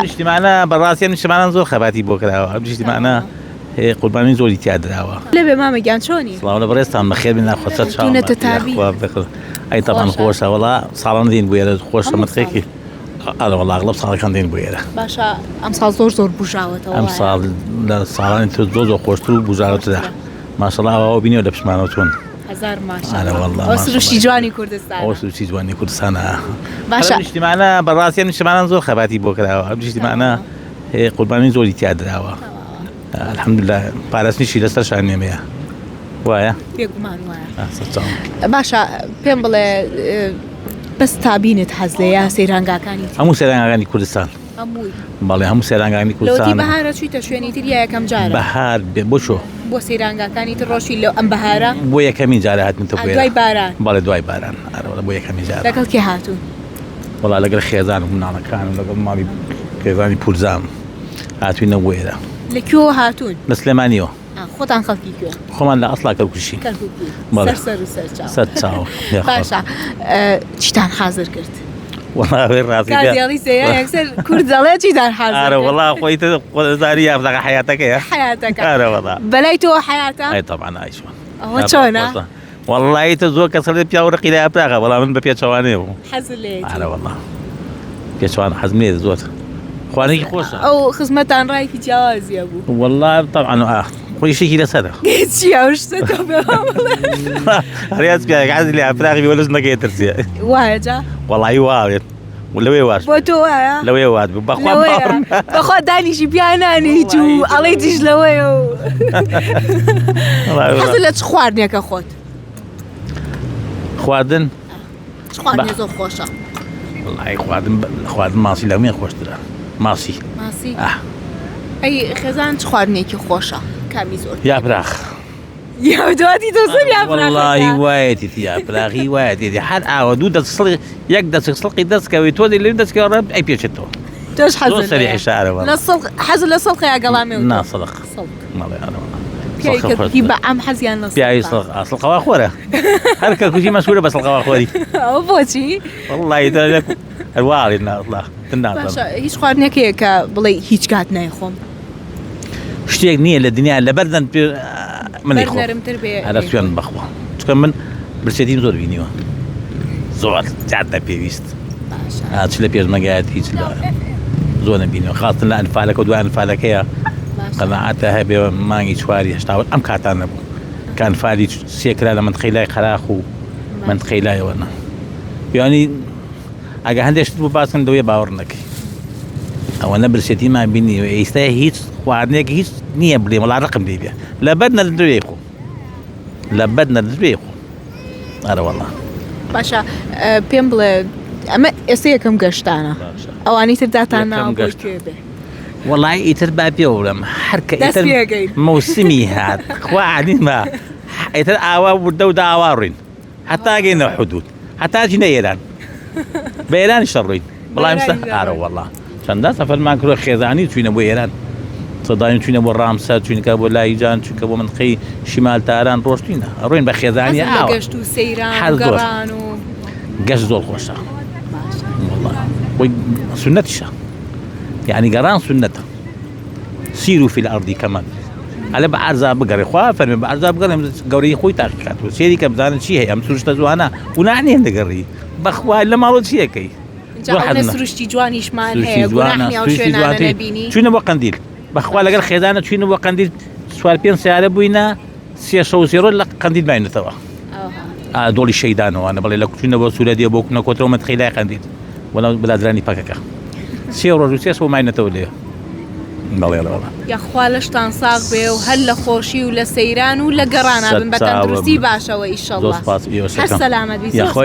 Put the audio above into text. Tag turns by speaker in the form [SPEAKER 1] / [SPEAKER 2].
[SPEAKER 1] نیشتیمانە بەڕاستی ئەم نیشتیمانە زۆر خەباتی بۆ کراوە ئەم نیشتیمانە قوربانی زۆری تیا دراوە.
[SPEAKER 2] لەوێ مامە گیان چۆنی؟
[SPEAKER 1] سڵاو لە بەڕێزتان بەخێر بێن ناخۆ سەر چاوم
[SPEAKER 2] تونەتە تابی.
[SPEAKER 1] ئەی تەبعەن خۆشە وەڵا ساڵانە دێین بۆ ئێرە خۆشە مەتقێکی ئەرە وەڵا ئەغڵەب ساڵەکان دێین بۆ ئێرە.
[SPEAKER 2] باشە ئەمساڵ زۆر زۆر بوژاوەتەوە
[SPEAKER 1] ئەم ساڵ لە ساڵانی تر زۆر زۆر خۆشتر و بوژاوەترە ماشەڵا ئەوە بینیوە لە پشتمانەوە چۆن
[SPEAKER 2] هەزار ماشاءاللە ئەوە سروشتی جوانی کوردستانە
[SPEAKER 1] ئەوە سروشتی جوانی کوردستانە باشە نیشتیمانە بەڕاستی ئەم نیشتیمانە زۆر خەباتی بۆ کراوە ئەم نیشتیمانە قوربانی زۆری تیا دراوە الحمدلله پاراستنیشی لەسەر شان ئێمەیە وایە
[SPEAKER 2] بێگومان وایە باشە پێم بڵێ بەس تابینت حەز لێ یا سەیرانگاکانی
[SPEAKER 1] هەموو سەیرانگاکانی کوردستان
[SPEAKER 2] هەمووی.
[SPEAKER 1] بەڵێ هەموو سەیرانگاکانی کوردستان.
[SPEAKER 2] لەوەتی بەهارە چویتە شوێنی تر یا یەکەم جارە؟
[SPEAKER 1] بەهار بێ بۆ چۆ؟
[SPEAKER 2] بۆ سەیرانگاکانی تر ڕۆشتی لەو ئەم بەهارە؟
[SPEAKER 1] بۆ یەکەمین جارە هاتمتە بۆ
[SPEAKER 2] دوای باران.
[SPEAKER 1] بەڵێ دوای باران ئەرە وەڵا بۆ یەکەمین جارە.
[SPEAKER 2] لەگەڵ کێ هاتوون؟
[SPEAKER 1] وەڵا لەگەڵ خێزان و مناڵەکانم لەگەڵ ماڵی خێزانی پورزام هاتوینە بۆ ئێرە.
[SPEAKER 2] لە کوێوە هاتوون؟
[SPEAKER 1] لە سلێمانیەوە.
[SPEAKER 2] خۆتان خەڵکی کوێن؟
[SPEAKER 1] خۆمان لە ئەسڵا کەرکوکین.
[SPEAKER 2] کەرکوکی.
[SPEAKER 1] بەڵێ.
[SPEAKER 2] سەر سەر و سەر چاو.
[SPEAKER 1] سەر چاو.
[SPEAKER 2] باشە چیتان حازر کرد؟
[SPEAKER 1] وەڵا ئەوەی ڕاستی بێ.
[SPEAKER 2] کاردێڵی سێیە یەکسەر کورد دەڵێ چیتان حازر
[SPEAKER 1] ئارە وەڵا خۆی تر خۆزاری یافتەکە حەیاتەکەیە.
[SPEAKER 2] حەیاتەکە.
[SPEAKER 1] ئارە وەڵا.
[SPEAKER 2] بەلای تۆوە حەیاتە؟
[SPEAKER 1] ئەی تەبعەن ئای چۆن.
[SPEAKER 2] ئەوە چۆنە؟
[SPEAKER 1] وەڵڵاهی تە زۆر کەس هەڵێ پیاو ڕقی لە یاپراخە بەڵام من بە پێچەوانەیە بوو
[SPEAKER 2] حەزت لێیەتی
[SPEAKER 1] ئارە وەڵا پێچەوان حەزم لێ زۆر خوانێکی خۆشە
[SPEAKER 2] ئەو خزمەتان ڕایەکی جیاوازیە بوو
[SPEAKER 1] وەڵا تەبعەن ئاخ خۆی شتێکی لەسەرە
[SPEAKER 2] چی ئەو شتە تۆ پێ بڵێ
[SPEAKER 1] هەریاز پیاوێک حەزی لە یاپراخی بێ وەلەش نەکەی ترسێ
[SPEAKER 2] وایە جا
[SPEAKER 1] وەڵایی واوێت لەوێ واش
[SPEAKER 2] بۆ تۆ وایە
[SPEAKER 1] لەوێ وات بوو بەخوا
[SPEAKER 2] لەوەیە
[SPEAKER 1] باوەڕ
[SPEAKER 2] بەخوا دانیشی پیانانیت و ئەڵێی دیش لەوەیە و حەزت لە چ خواردنێکە خۆت
[SPEAKER 1] خواردن
[SPEAKER 2] چ خواردنێ زۆر خۆشە
[SPEAKER 1] وەڵی خواردن خواردن ماسی لەمێ خۆشترە ماسی
[SPEAKER 2] ماسی ئەی خێزان چ خواردنێکی خۆشە کامی زۆر
[SPEAKER 1] یاپراخ
[SPEAKER 2] یاودواتی دۆزم یا
[SPEAKER 1] وەڵڵاهی وایەتی یاپراخی وایەتی هەر ئاوە دوو دەست سڵی یەک دەچک سڵقی دەست کەوی تۆ لێ دەست کەوە ڕەب ئەی پێچێتەوە
[SPEAKER 2] تۆش حەز
[SPEAKER 1] زۆر سەریع شارەوە
[SPEAKER 2] لە سڵق حەز لە سڵق یا گەڵامێ
[SPEAKER 1] نا سڵق
[SPEAKER 2] سڵق
[SPEAKER 1] مەڵێ ئەرەوە
[SPEAKER 2] پیاوی کەرکوکی بە عام حەزیان لە
[SPEAKER 1] پیاوی سڵق سڵقەوە خۆرە هەر کەرکوکی مەشهورە بە سڵقەوە خۆری
[SPEAKER 2] ئەوە بۆچی
[SPEAKER 1] وەڵڵاهی هەرواڵێ ناڵا
[SPEAKER 2] باشە هیچ خواردنێک هەیە کە بڵێ هیچ کات نایخۆم
[SPEAKER 1] شتێک نییە لە دنیا لەبەر دەن پێ منی
[SPEAKER 2] بەر
[SPEAKER 1] خۆم
[SPEAKER 2] نەرمتر بێ
[SPEAKER 1] هەرە سوێن بەخوا چونکە من برسێتیم زۆر بینیوە زۆر زیاد لە پێویست
[SPEAKER 2] باشە
[SPEAKER 1] آ، چ لە پێشمەگایەتی چ لە زۆر نەبینیوە خاستن لە ئەنفالەکە و دوای ئەنفالەکەیە
[SPEAKER 2] باشە
[SPEAKER 1] قەناعەتە هەبێ مانگی چواری هەشتا ئەم کاتان نەبوو کە ئەنفالی سێ کرا لە مەنتقەی لای قەراخ و مەنتقەی لایەوە نا یانی ئەگە هەندێک شت بۆ باسم دەوێ باوەڕ نەکەی ئەوەنە برسێتیمان بینی ئێستا هیچ خواردنێک هیچ نییە بڵێ وەڵا ڕقم لێ بێ لەبەر نەردوێ خۆ لەبەر نەردوێ خۆ ئەرە وەڵا
[SPEAKER 2] باشە پێم بڵێ ئەمە ئێستا یەکەم گەشتانە ئەوانی تر داتان
[SPEAKER 1] یەکەم گەشت. وەڵای ئیتر با پێوە بڵێم هەر کە ئیتر
[SPEAKER 2] پێگەین.
[SPEAKER 1] مەوسمی هات خوا عالیمە ئیتر ئاوا وردە و داوا ڕوین هەتا گەینە حدود هەتا چینە ئێران بە ئێرانیش دەڕۆین بەڵام ئێستا
[SPEAKER 2] ئێرانیش
[SPEAKER 1] ئارە وەڵا چەندان سەفەرمان کردوە خێزانی چوینە بۆ ئێران سەدایم چوینە بۆ ڕامسەر چوینکە بۆ لاهیجان چونکە بۆ منقەی شیمال تاران ڕۆشتینە ڕۆین بە خێزانی
[SPEAKER 2] حەزم لە
[SPEAKER 1] ئاوە
[SPEAKER 2] گەشت و سەیران
[SPEAKER 1] حەز
[SPEAKER 2] و
[SPEAKER 1] زۆر.
[SPEAKER 2] گەڕان و
[SPEAKER 1] گەشت زۆر خۆشە وەڵا خۆی سوننەتیشە یعنی گەڕان سوننەتە سیرو فی الارض کەمە ئەلە بە عەرزا بگەڕێ خوا فەرمی بە عەرزا بگەڕێ گەورەی خۆی تاقی کات و سێری کە بزانن چی هەیە ئەم سروشتە جوانە و نانێن دەگەڕی بەخوا لە ماڵەوە چی ئەکەی
[SPEAKER 2] جا سروشتی جوانیشمان هەیە گوناح نییە ئەو شوێنانە نەبینی
[SPEAKER 1] چوینە بۆ قەندیل بەخوا لەگەڵ خێزانە چوینە بۆ قەندیل چوار پێنج سیارە بووینە سێ شەو سێ ڕۆژ لە قەندیل ماینەتەوە دۆڵی شەیدانەوە بەڵێ لە کوچینە بۆ سوورە دێ بۆ کنە کۆترەوە مەتخەی لای قەندیل وەڵا برادرانی پەکەکە سێ ڕۆژ و سێ شەو ماینەتەوە لێ بەڵێ وەڵا
[SPEAKER 2] یاخوا لەشتان ساغ بێ و هەر لە خۆشی و لە سەیران و لە گەڕانا بن بە تەندروستی باشەوە
[SPEAKER 1] زۆر
[SPEAKER 2] ئیشەڵڵا
[SPEAKER 1] سپاس ئێوەش
[SPEAKER 2] هەر
[SPEAKER 1] ئەکەم.
[SPEAKER 2] سەلامەت بی زۆر
[SPEAKER 1] یاخوا
[SPEAKER 2] سپاس.